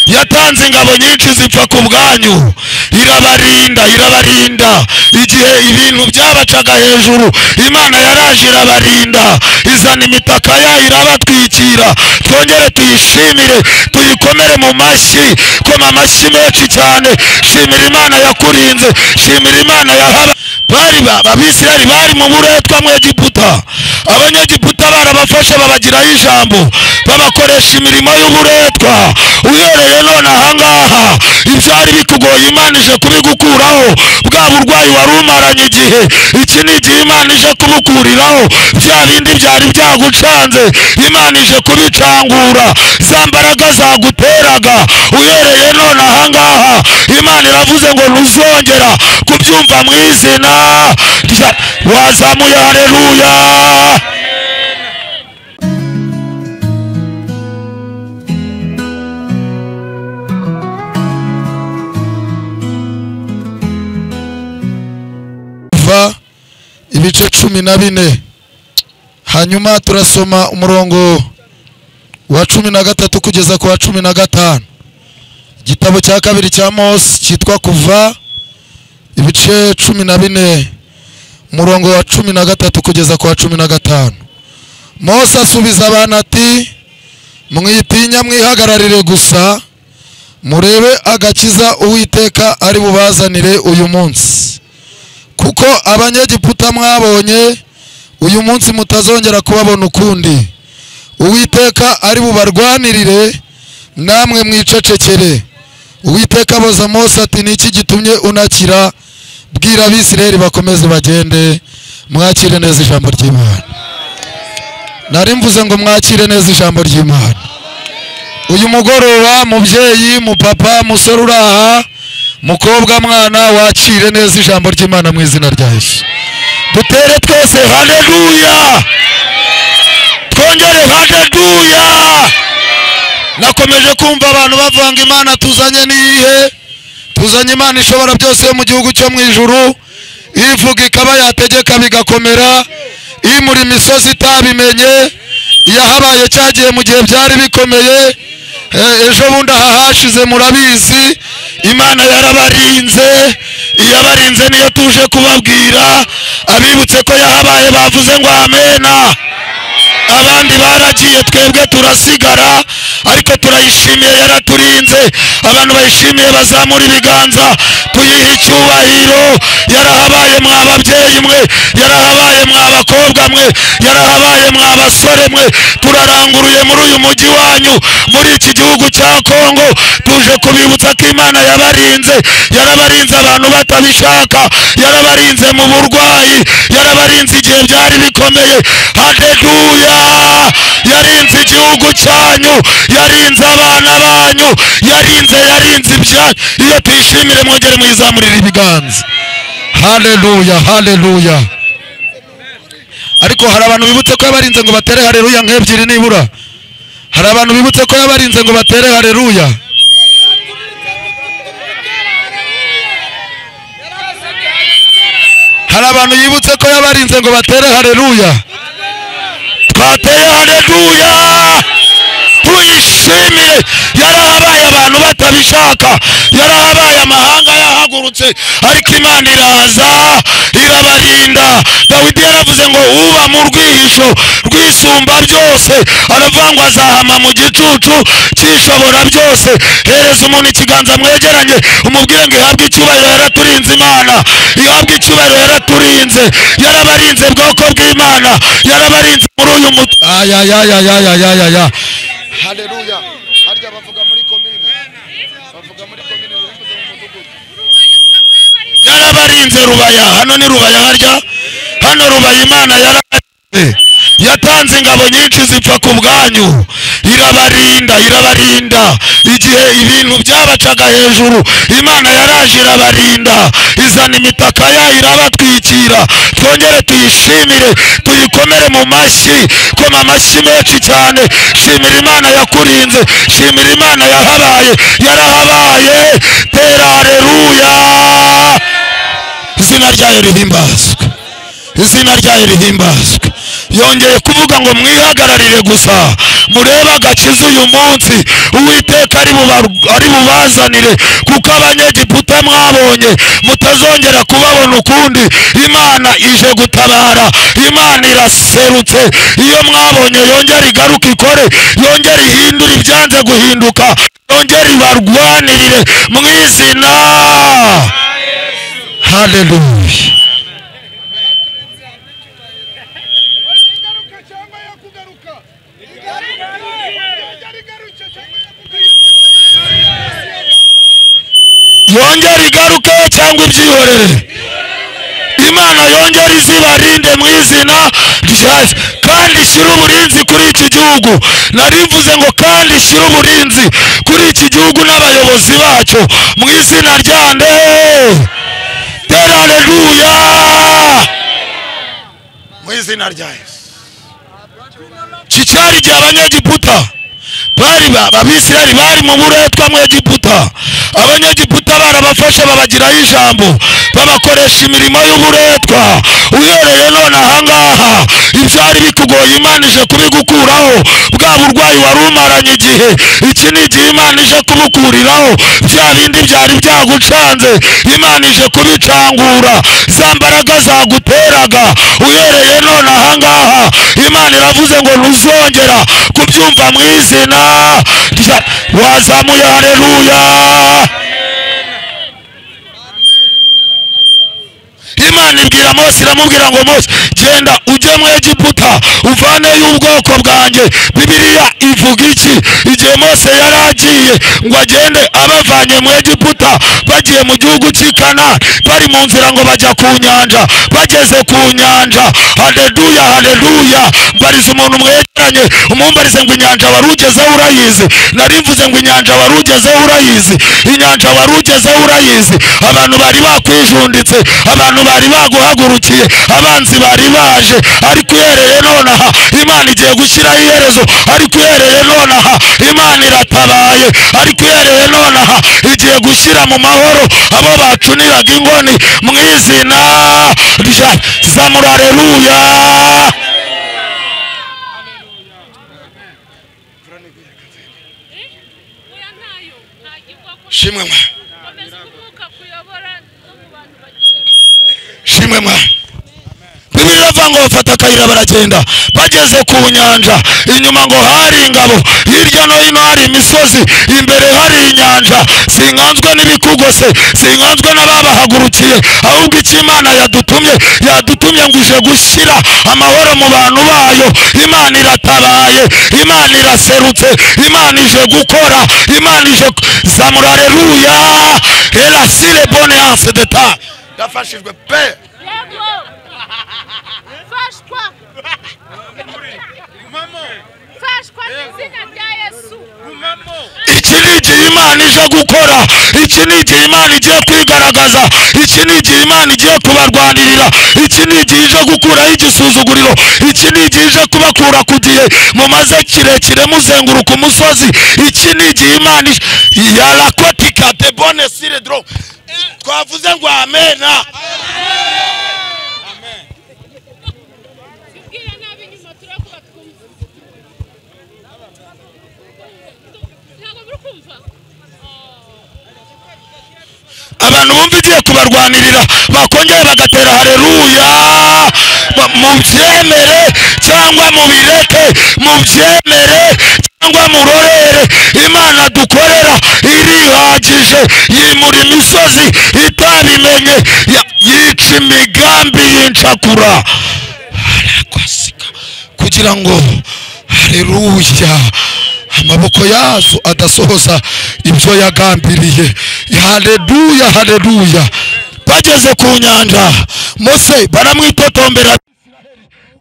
Yatanze ingabo nyinshi zipfa ku bwanyu, irabarinda, irabarinda. Igihe ibintu byabacaga hejuru, Imana yaraje irabarinda, izana imitaka yayo irabatwikira. Twongere tuyishimire, tuyikomere mu mashyi, koma amashyi menshi cyane. Shimira Imana yakurinze, shimira Imana yahaba. Bari Abisirayeli bari mu buretwa mu Egiputa, Abanyegiputa barabafashe babagiraho ijambo, babakoresha imirimo y'uburetwa. Uhereye none ahangaha, ibyari bikugoye Imana ije kubigukuraho. Bwa burwayi wari umaranye igihe, iki ni igihe Imana ije kubukuriraho. Bya bindi byari byagucanze, Imana ije kubicangura. Za mbaraga zaguteraga, uhereye none ahangaha, Imana iravuze ngo ntuzongera kubyumva mu izina rya. Wazamuye haleluya. Ibice 14, hanyuma turasoma umurongo wa 13 kugeza ku wa 15. Igitabo cya kabiri cya Mose cyitwa Kuva, ibice 14, umurongo wa 13 kugeza ku wa 15. Mose asubiza abantu ati: mwitinya, mwihagararire gusa, murebe agakiza Uwiteka ari bubazanire uyu munsi, kuko Abanyegiputa mwabonye uyu munsi mutazongera kubabona ukundi. Uwiteka ari bubarwanirire, namwe mwicecekere. Uwiteka aboza Mose ati: niki gitumye unakira? Bwira Abisirayeli bakomeze bagende. Mwakire neza ijambo ry'Imana. Nari mvuze ngo mwakire neza ijambo ry'Imana. Uyu mugoroba, mubyeyi, mupapa, musore uraha, mukobwa, mwana, wakire neza ijambo ry'Imana mu izina rya Yesu. Dutere twese haleluya, twongere haleluya. Nakomeje kumva abantu bavanga Imana tuzanye nihe, tuzanye Imana ishobora byose mu gihugu cyo mu ijuru, ivuga ikaba yategeka bigakomera, imuri imisozi itabimenye, yahabaye cyagiye mu gihe byari bikomeye. Ejo bundi aha hashize murabizi, Imana yarabarinze. Iyabarinze niyo tuje kubabwira. Abibutse ko yahabaye bavuze ngo amena. Abandi baragiye, twebwe turasigara, ariko turayishimiye, yaraturinze. Abantu bayishimiye bazamura ibiganza, tuyihe icyubahiro. Yarahabaye mwa babyeyi mwe, yarahabaye mwa bakobwa mwe, yarahabaye mwa basore mwe. Turaranguruye muri uyu mujyi wanyu, muri iki gihugu cya Kongo, tuje kubibutsa ko Imana yabarinze. Yarabarinze abantu batabishaka, yarabarinze mu burwayi, yarabarinze igihe byari bikomeye. Haleluya. Yarinze igihugu cyanyu, yarinze abana banyu, yarinze, yarinze ibyanyu. Iyo tuyishimire, mwongere muyizamurire ibiganza. Haleluya, haleluya. Ariko hari abantu bibutse ko yabarinze ngo batere haleluya nk'ebyiri nibura. Hari abantu bibutse ko yabarinze ngo batere haleluya. Hari abantu yibutse ko yabarinze ngo batere haleluya. Twateye haleluya, tuyishimire. Yarahabaye abantu batabishaka, yarahabaye amahanga yahagurutse, ariko Imana iraza irabarinda. Dawidi yaravuze ngo uba mu rwihisho rwisumba byose, aravuga ngo azahama mu gicucu cyishobora byose. Hereza umuntu ikiganza mwegeranye, umubwire ngo ihabwe icyubahiro, yaraturinze Imana, ihabwe icyubahiro, yaraturinze, yarabarinze bwoko bw'Imana, yarabarinze muri uyu muti. Ayayayayayayaya. Haleluya. Harya bavuga muri komine, bavuga muri komine, bivuze mu mudugudu. Yarabarinze Rubaya, hano ni Rubaya, harya hano Rubaya. Imana yarabarinze, yatanze ingabo nyinshi zipfa ku bwanyu, irabarinda, irabarinda. Igihe ibintu byabacaga hejuru, Imana yaraje irabarinda, izana imitaka yayo irabatwikira. Twongere tuyishimire, tuyikomere mu mashyi, koma amashyi menshi cyane. Shimira Imana yakurinze, shimira Imana yahabaye, yarahabaye. Tera haleluya. Izina ryayo rihimbazwe, izina ryayo rihimbazwe. Yongeye kuvuga ngo mwihagararire gusa, Murebe agakiza uyu munsi Uwiteka ari bubazanire, kuko Abanyegiputa mwabonye mutazongera kubabona ukundi. Imana ije gutabara, Imana iraserutse. Iyo mwabonye yongera igaruka ikore, yongera ihindura ibyanze guhinduka, yongera ibarwanirire mu izina. Haleluya. Yongera igaruke cyangwa ibyihorere. Imana yongera izibarinde mu izina rya Yesu, kandi ishyira uburinzi kuri iki gihugu. Narivuze ngo kandi ishyira uburinzi kuri iki gihugu n'abayobozi bacyo mu izina rya nde. Tera haleluya mu izina rya Yesu. Cyari igihe Abanyegiputa bari Abisirayeli bari mu buretwa mu Egiputa. Abanyegiputa barabafashe babagiraho ijambo, babakoresha imirimo y'uburetwa. Uhereye none ahangaha ibyari bikugoye Imana ije kubigukuraho. Bwa burwayi wari umaranye igihe, iki ni igihe Imana ije kubukuriraho. Bya bindi byari byagucanze Imana ije kubicangura. Za mbaraga zaguteraga, uhereye none ahangaha Imana iravuze ngo ntuzongera kubyumva mu izina rya. Wazamuye haleluya. Imana ibwira Mose, iramubwira ngo Mose genda ujye mu Egiputa uvaneyo ubwoko bwanjye. Bibiliya ivuga iki? Igihe Mose yari agiye ngo agende abavanye mu Egiputa bagiye mu gihugu cy'i Kanani, bari mu nzira ngo bajya ku nyanja. Bageze ku nyanja, haleluya haleluya, mbariza umuntu mwegeranye umumbarize ngo inyanja wari ugezeho urayizi. Narivuze ngo inyanja wari ugezeho urayizi, inyanja wari ugezeho urayizi. Abantu bari bakwijunditse, abantu bari baguhagurukiye, abanzi bari baje, ariko uhereye nonaha Imana igiye gushyiraho iherezo. Ariko uhereye nonaha Imana iratabaye. Ariko uhereye nonaha igiye gushyira mu mahoro abo bacuniraga ingoni mu izina rya Zamura. Haleluya. Shimwe mwa, shimwe mwa. Bibiliya iravuga ngo bafata akayira baragenda. Bageze ku nyanja, inyuma ngo hari ingabo, hirya no hino hari imisozi, imbere hari inyanja. Sinkanzwe n'ibikugose, sinkanzwe n'ababahagurukiye, ahubwo icyo Imana yadutumye, yadutumye ngo ije gushyira amahoro mu bantu bayo. Imana iratabaye, Imana iraserutse, Imana ije gukora, Imana ije zamura. Haleluya. Era sile bonne anse de ta. Ndafashijwe pe. Iki ni igihe Imana ije gukora, iki ni igihe Imana igiye kwigaragaza, iki ni igihe Imana igiye kubarwanirira, iki ni igihe ije gukuraho igisuzuguriro, iki ni igihe ije kubakura ku gihe mumaze kirekire muzenguruka umusozi. Iki ni igihe Imana yarakotika de bonne sire dro. Twavuze ngo amena. Abantu bumva igiye kubarwanirira bakongera bagatera haleluya. Mubyemere cyangwa mubireke, mubyemere cyangwa murorere, Imana dukorera irihagije. Yimura imisozi itabimenye, yica imigambi y'incakura kugira ngo haleluya amaboko yazo adasohoza ibyo yagambiriye. Haleluya haleluya. Bageze ku nyanja, Mose baramwitotombera.